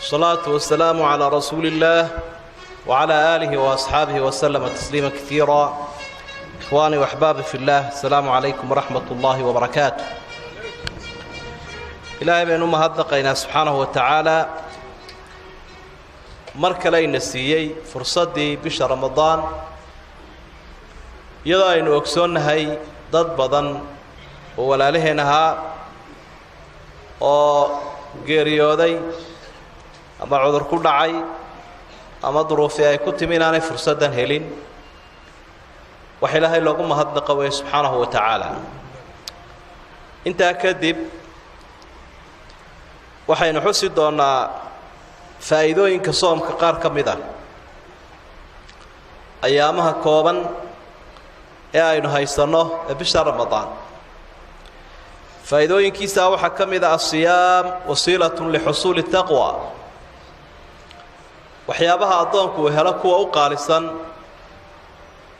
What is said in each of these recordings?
Wasalaatu wasalaamu calaa rasuuli illaah wacalaa aalihi waasxaabihi waslama tasliima kaiira. Ikhwaanii waxbaabi fillaah, asalaamu calaykum waraxmat ullaahi wabarakaatu. Ilaahay baynu u mahadnaqaynaa subxaanahu wa tacaala, mar kale ayna siiyey fursaddii bisha Ramadaan, iyadoo aynu ogsoonnahay dad badan oo walaalaheen ahaa oo geeriyooday ama cudur ku dhacay ama duruufi ay ku timi inaanay fursaddan helin. Wax Ilaahay loogu mahadnaqa weeye subxaanahu wa tacaala. Intaa kadib waxaynu xusi doonnaa faa'iidooyinka soomka qaar ka mid ah ayaamaha kooban ee aynu haysanno ee bisha Ramadaan. Faa'iidooyinkiisaa waxaa ka mid ah asiyaam wasiilatun lixusuuli taqwa. Waxyaabaha addoonku uu helo kuwa u qaalisan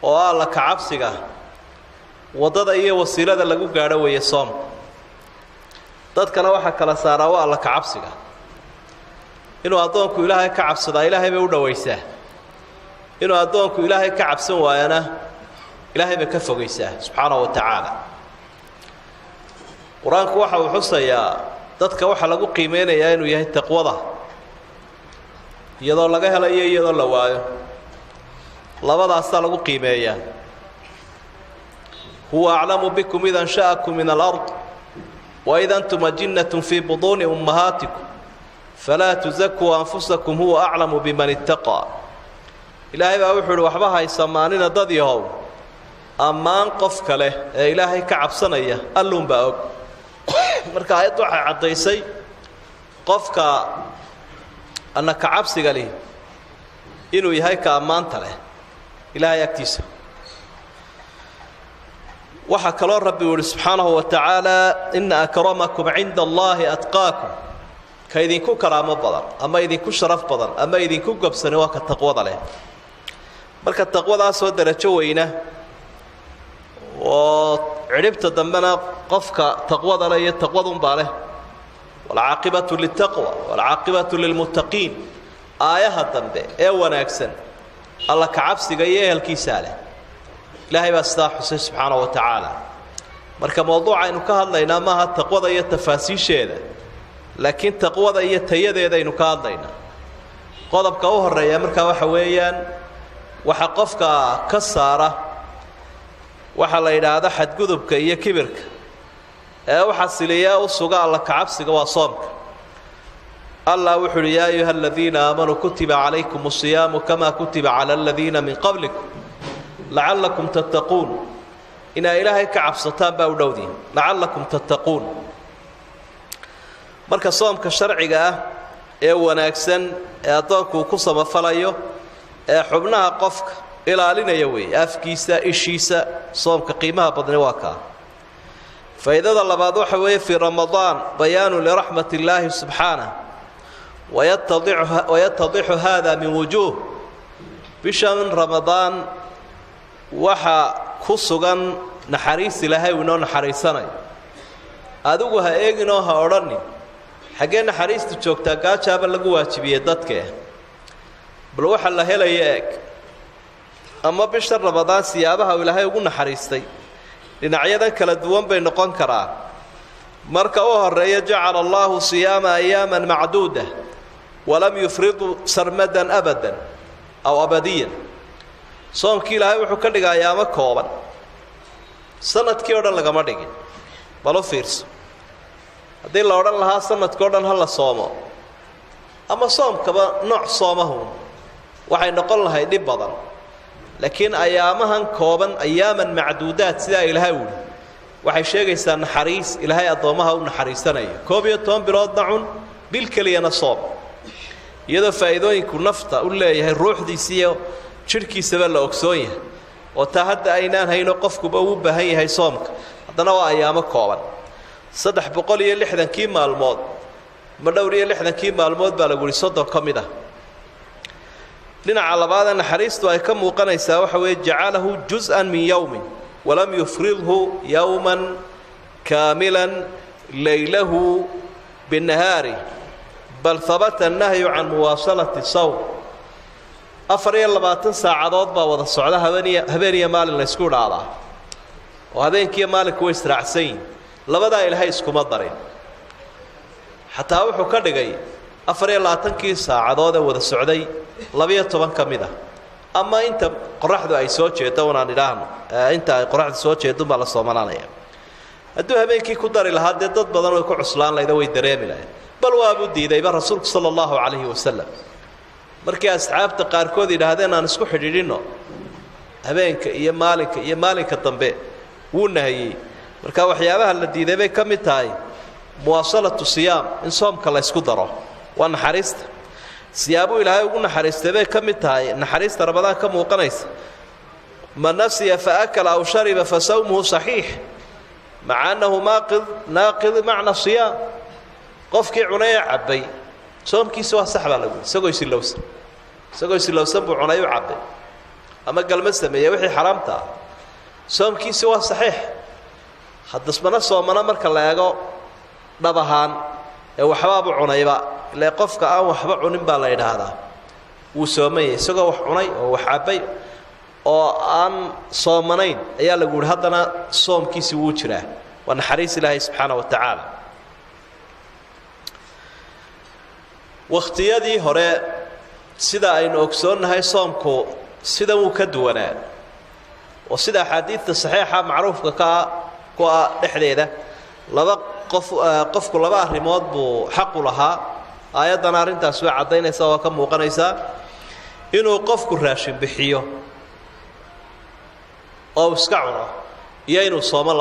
oo ah alla kacabsiga, waddada iyo wasiilada lagu gaadho weeye soomka. Dadkana waxaa kala saaraa waa alla kacabsiga. Inuu addoonku Ilaahay ka cabsadaa Ilaahay bay u dhowaysaa, inuu addoonku Ilaahay ka cabsan waayana Ilaahay bay ka fogaysaa subxaanahu wa tacaala. Qur-aanku waxa uu xusayaa dadka waxaa lagu qiimeynayaa inuu yahay taqwada, iyadoo laga helayo iyadoo la waayo, labadaasaa lagu qiimeeyaa. Huwa aclamu bikum id ansha'akum min alard waid antum ajinnatun fii buduuni ummahaatikum falaa tusakuu anfusakum, huwa aclamu biman ittaqaa. Ilaahay baa wuxuu uhi: waxba haysamaanina dad yahow, ammaan qof kale ee Ilaahay ka cabsanaya alluunbaa og. Marka aayaddu waxay caddaysay qofka alla kacabsiga leh inuu yahay ka ammaanta leh Ilaahay agtiisa. Waxaa kaloo Rabbi uu ihi subxaanahu wa tacaala: ina akramakum cinda Allaahi atqaakum. Ka idinku karaamo badan ama idinku sharaf badan ama idinku gobsani waa ka taqwada leh. Marka taqwadaasoo darajo weyna oo cidhibta dambena qofka taqwada leh iyo taqwadunbaa leh. Waalcaaqibatu liltaqwa, waalcaaqibatu lilmuttaqiin. Aayaha dambe ee wanaagsan alla kacabsiga iyo ehelkiisaa leh. Ilaahay baa sidaa xusay subxaana wa tacaala. Marka mowduuca aynu ka hadlaynaa maaha taqwada iyo tafaasiisheeda, laakiin taqwada iyo tayadeedaynu ka hadlaynaa. Qodobka u horeeya markaa waxa weeyaan, waxa qofka ka saara waxaa la yidhaahda xadgudubka iyo kibirka ee u xasiliyaa u suga alla kacabsiga waa soomka. Allah wuxu uhi: yaa ayuha aladiina aamanuu kutiba calaykum asiyaamu kama kutiba cala aladiina min qablikum lacallakum tattaquun. Inaa Ilaahay ka cabsataan baa u dhowdiin, lacallakum tattaquun. Marka soomka sharciga ah ee wanaagsan ee addoonku uu ku samafalayo ee xubnaha qofka ilaalinaya weeye, afkiisa, ishiisa, soomka qiimaha badni waa kaa. Faa'iidada labaad waxa weeye: fii Ramadaan bayaanu liraxmat illaahi subxaanah, wayatadixu hada min wujuuh. Bishan Ramadaan waxa ku sugan naxariis Ilaahay uu inoo naxariisanayo. Adigu ha eeginoo ha odhanin: xaggee naxariistu joogtaa? Gaajaaba lagu waajibiyey dadkee. Bal waxa la helaya eeg, ama bisha Ramadaan siyaabaha uu Ilaahay ugu naxariistay dhinacyadan kala duwan bay noqon karaa. Marka u horeeya, jacala Allaahu siyaama ayaaman macduuda walam yufridu sarmadan abadan aw abadiyan. Soomkii Ilaahay wuxuu ka dhiga ayaamo kooban, sanadkii o dhan lagama dhigin. Bal u fiirso, haddii la odhan lahaa sanadkao dhan ha la soomo ama soomkaba nooc soomahu, waxay noqon lahayd dhib badan. Laakiin ayaamahan kooban, ayaaman macduudaat, sidaa Ilaahay uhi, waxay sheegaysaa naxariis Ilaahay addoommaha u naxariisanayo. 11 biloodna cun, bil keliyana soom, iyadoo faa'iidooyinku nafta u leeyahay, ruuxdiisiiyo jidhkiisaba la ogsoon yahay, oo taa hadda aynaan hayno qofkuba uu baahan yahay soomka. Haddana waa ayaamo kooban. 360-kii maalmood ma dhowr iyo lixdankii maalmood baa lagu yihi 30 ka mid ah. Dhinaca labaadee naxariistu ay ka muuqanaysaa waxa weeye: jacalahu juz-an min yowmin walam yufridhu yowman kaamilan leylahu binahaari, Bal habata annahyu can muwaasalati sawm. 24 saacadood baa wada socda, habeeniyo habeen iyo maalin la ysku idhaahdaa, oo habeenkiiyo maalinku way israacsan yihin. Labadaa Ilaahay iskuma darin, xataa wuxuu ka dhigay 24-kii saacadood ee wada socday 12 ka mid ah, ama inta qoraxdu ay soo jeedo unaan idhaahno, inta ay qoraxdu soo jeedunbaa la soomanaanaya. Hadduu habeenkii ku dari lahaa, dee dad badan way ku cuslaan lahaydo, way dareemi lahayd. Bal waabuu diidayba rasuulku sala allahu calayhi wasalam, markii asxaabta qaarkood yidhaahdeen aan isku xidhiidhinno habeenka iyo maalinka iyo maalinka dambe, wuu nahiyey. Marka waxyaabaha la diiday bay ka mid tahay muwaasalatu siyaam, in soomka la ysku daro. Waa naxariista, siyaabuu Ilaahay ugu naxariistay bay ka mid tahay, naxariista Ramadaan ka muuqanaysa. Man nasiya fa akala aw shariba fa sawmuhu saxiix, maca annahu maaqid naaqid macna siyaam. Qofkii cunay ee cabbay, soomkiisa waa sax baa lagu, isagoo isilowsan. Isagoo isilowsan buu cunay u cabbay ama galma sameeyey, wixii xaraamta ah, soomkiisi waa saxiix. Haddasmana soomana marka la eego dhab ahaan ee waxbaabu cunayba, ile qofka aan waxba cunin baa la yidhaahdaa wuu soomanyay. Isagoo wax cunay oo wax cabbay oo aan soomanayn ayaa lagu yihi, haddana soomkiisi wuu jiraa. Waa naxariis Ilaahay subxaana wa tacaala. Wakhtiyadii hore, sida aynu ogsoonnahay, soomku sidan wuu ka duwanaa, oo sida axaadiidta saxiixa macruufka kaa ku ah dhexdeeda, laba qof, qofku laba arrimood buu xaqu lahaa. Aayaddana arrintaas way caddaynaysaa, waa ka muuqanaysaa, inuu qofku raashin bixiyo oo iska cuno iyo inuu soomo.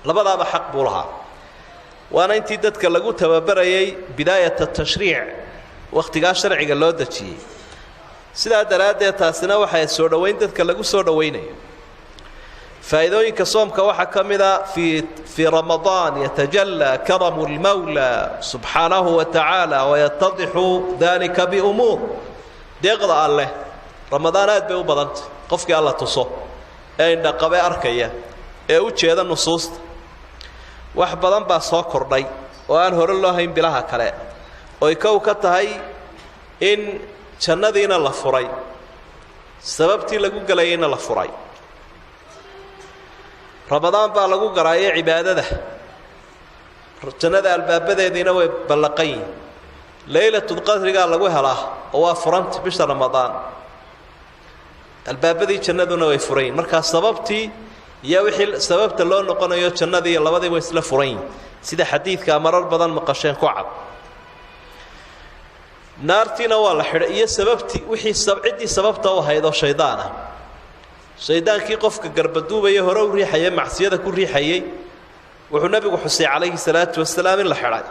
Labadaaba xaq buu lahaa. Waana intii dadka lagu tababarayay bidaayat tashriic, wakhtigaa sharciga loo dejiyey. Sidaa daraaddeed taasina waxay soo dhowayn dadka lagu soo dhowaynayo. Faa'iidooyinka soomka waxaa ka mid a fii Ramadaan yatajallaa karamu lmawla subxaanahu wa tacaala, wayatadixu dalika biumuur. Deeqda Alleh Ramadaan aad bay u badantay. Qofkii Alla tuso ee indhaqabe arkaya ee u jeeda nusuusta, wax badan baa soo kordhay oo aan hore loo hayn bilaha kale, oy kow ka tahay in jannadiina la furay, sababtii lagu gelayayna la furay. Ramadaan baa lagu garaayay cibaadada, jannada albaabadeediina way ballaqan yihin. Leylatulqadrigaa lagu helaa oo waa furanta bisha Ramadaan, albaabadii jannaduna way furan yihin. Markaa sababtii iyo wixii sababta loo noqonayo, jannadii, labadii way isla furan yihin, sida xadiidkaa marar badan maqasheen ku cad. Naartiina waa la xidhay iyo sababtii, wixii ciddii sababta u ahayd oo shaydaan ah. Shaydaankii qofka garbaduubaya, hore u riixayay, macsiyada ku riixayay, wuxuu Nebigu xusay calayhi salaatu wasalaam in la xidhay.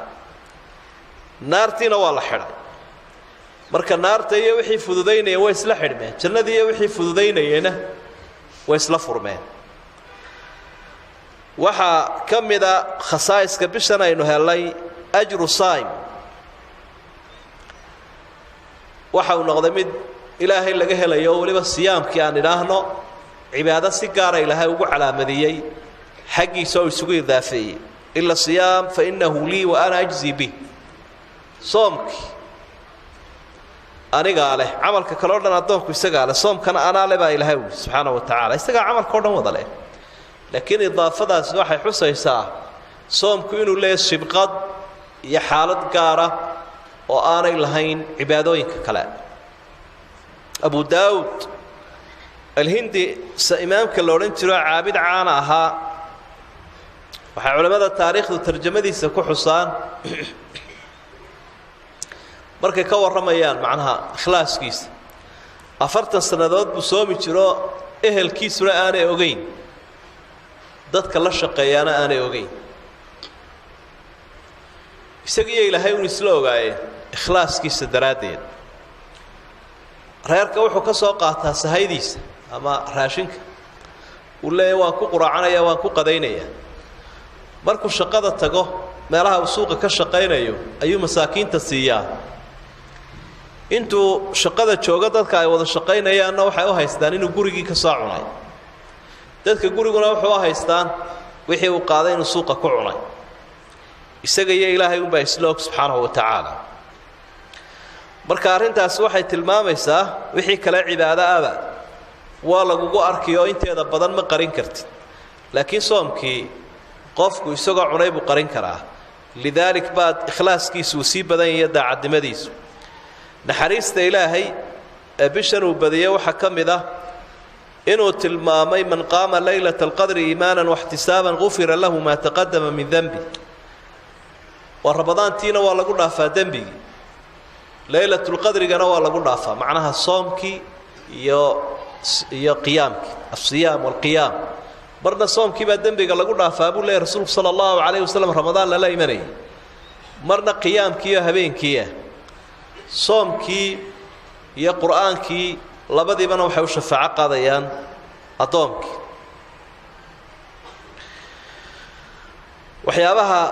Naartiina waa la xidhay. Marka naarta iyo wixii fududaynaya way isla xidhmeen, jannadii iyo wixii fududaynayena way isla furmeen. Waxaa ka mida khasaa'iska bishan aynu helnay ajru saim, waxa uu noqday mid Ilaahay laga helayo, oo weliba siyaamkii aan idhaahno cibaado si gaara Ilaahay ugu calaamadiyey xaggiisa oo isugu idaafeeyey: ila siyaam fa innahu lii wa ana ajzi bih. Soomkii anigaa leh, camalka kale o dhan addoonku isagaa leh, soomkana anaa le baa Ilaahay ui subxaana wa tacaala. Isagaa camalka o dhan wada leh, laakiin idaafadaasi waxay xusaysaa soomku inuu leeyahy sibqad iyo xaalad gaara oo aanay lahayn cibaadooyinka kale. Abu Daawud Alhindi, imaamka la odhan jiro, caabid caana ahaa, waxay culammada taariikhdu tarjamadiisa ku xusaan markay ka warramayaan macnaha ikhlaaskiisa, 40 sannadood buu soomi jiro, ehelkiisuna aanay ogeyn, dadka la shaqeeyaana aanay ogeyn, isagiiyo Ilaahay un isla ogaayeen. Ikhlaaskiisa daraaddeed reerka wuxuu ka soo qaataa sahaydiisa ama raashinka uu leeyahy, waan ku quraacanaya, waan ku qadaynaya. Markuu shaqada tago, meelaha uu suuqa ka shaqaynayo ayuu masaakiinta siiyaa. Intuu shaqada joogo, dadka ay wada shaqaynayaanna waxay u haystaan inuu gurigii ka soo cunay, dadka guriguna wuxuu u haystaan wixii uu qaaday inuu suuqa ku cunay. Isaga iyo Ilaahay unbaa isla og subxaanahu wa tacaala. Marka arrintaas waxay tilmaamaysaa wixii kale cibaado aba waa lagugu arki oo inteeda badan ma qarin kartid, laakiin soomkii qofku isagoo cunay buu qarin karaa. Lidaalik baad ikhlaaskiisu uu sii badan yahay, daacadnimadiisu. Naxariista Ilaahay ee bishan uu badiyey waxaa ka mid ah inuu tilmaamay man qaama laylata alqadri iimaanan waxtisaaban gufira lahu maa taqadama min dembi. Waa ramadaantiina waa lagu dhaafaa dembigii, laylatulqadrigana waa lagu dhaafaa, macnaha soomkii iyo qiyaamkii, alsiyaam walqiyaam. Marna soomkii baa dembiga lagu dhaafaa buu leeyahy rasuulku sala allahu calayhi wasalam, ramadaan lala imanayay, marna qiyaamkiiyo habeenkiiah. Soomkii iyo qur-aankii labadiibana waxay u shafaaco qaadayaan addoonkii. Waxyaabaha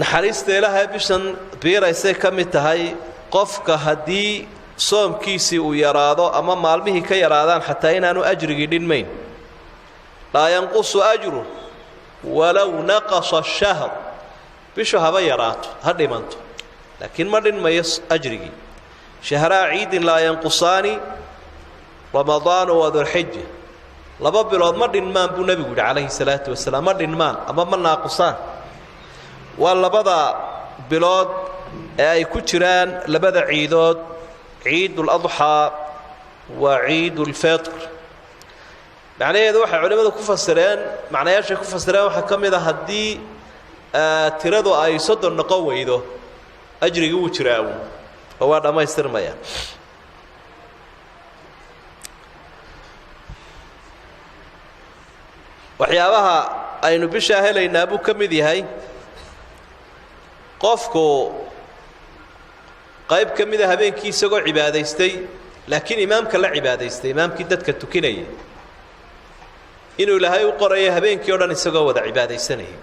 naxariista Ilaahay bishan biiraysay ka mid tahay qofka haddii soomkiisii uu yaraado ama maalmihii ka yaraadaan xataa inaanu ajrigii dhinmayn. Laa yanqusu ajru walow naqasa shahr, bishu haba yaraato ha dhimanto, laakiin ma dhinmayo ajrigii. Shahraa ciidin laa yanqusaani ramadaanu wa dulxija, laba bilood ma dhinmaan buu nebigu yidhi calayhi salaatu wasalaam, ma dhinmaan ama ma naaqusaan. Waa labada bilood ee ay ku jiraan labada ciidood, ciiduladxaa wa ciidulfitr. Macnaheedu waxay culimmadu ku fasireen, macnayaashay ku fasireen waxaa ka mid a haddii tiradu ay 30 noqon weydo ajrigii wuu jiraa oo waa dhammaystirmaya. Waxyaabaha aynu bishaa helaynaa buu ka mid yahay qofku qayb ka mida habeenkii isagoo cibaadaystay, laakiin imaamka la cibaadaystay, imaamkii dadka tukinayay, inuu Ilaahay u qorayo habeenkii o dhan isagoo wada cibaadaysanayay.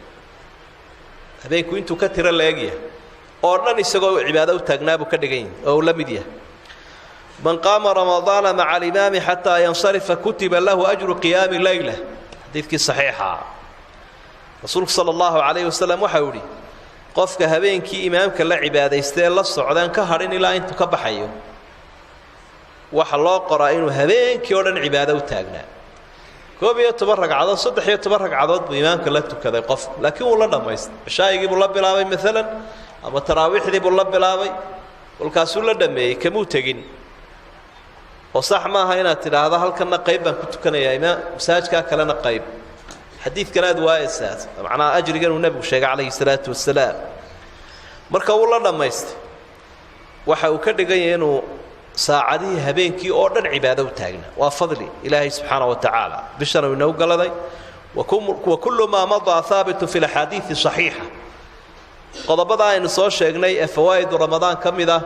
Habeenku intuu ka tiro la egyahay oo dhan isagoo cibaado u taagnaa buu ka dhigan yahay oo uu la mid yahay. Man qaama ramadaana maca alimaami xataa yansarifa kutiba lahu ajru qiyaami leyla, xadiidkii saxiixa. Rasuulku sala allahu calayhi wasalam waxau idhi qofka habeenkii imaamka la cibaadaystay ee la socdaan ka hadhin ilaa intuu ka baxayo, waxa loo qoraa inuu habeenkii oo dhan cibaado u taagnaa. 11 ragcadood, 13 ragcadood buu imaamka la tukaday qofku, laakiin wuu la dhammaystay. Cishaayigii buu la bilaabay maalan, ama taraawiixdii buu la bilaabay, kolkaasuu la dhammeeyey, kamuu tegin. Oo sax maaha inaad tidhaahdo halkanna qayb baan ku tukanayaa, imaam masaajkaa kalena qayb. Xadiidkan aad waayaysaa, macnaha ajrigan uu nebigu sheegay calayhi salaatu wasalaam. Marka wuu la dhammaystay, waxa uu ka dhigan yahay inuu saacadihii habeenkii oo dhan cibaado u taagnaa. Waa fadli Ilaahay subxaana wa tacaala bishan uu inoogu galaday. Wa kullu maa madaa haabitun fi laxaadiidi saxiixa. Qodobada aynu soo sheegnay ee fawaa'idu ramadaan ka mid ah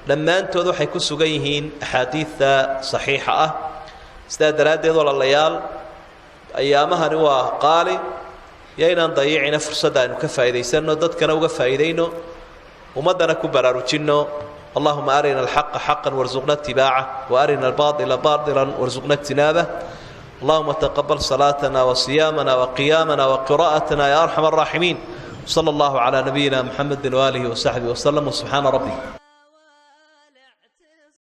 dhammaantood waxay ku sugan yihiin axaadiidta saxiixa ah. Sidaa daraaddeed walaalayaal, ayaamahani waa qaali, yaynaan dayicina fursadda aynu ka faa'iidaysanno, dadkana uga faa'iidayno, ummaddana ku baraarujinno. Allahuma arina alxaqa xaqan warsuqna ittibaacah, wa arina albaatila baatilan warsuqna ijtinaabah. Allahuma taqabal salaatana wa siyaamana wa qiyaamana wa qiraa'atana ya arxam araaximiin. Sala allahu calaa nabiyina muxamedi waaalihi wasaxbihi wasalam. Subxaana rabbik.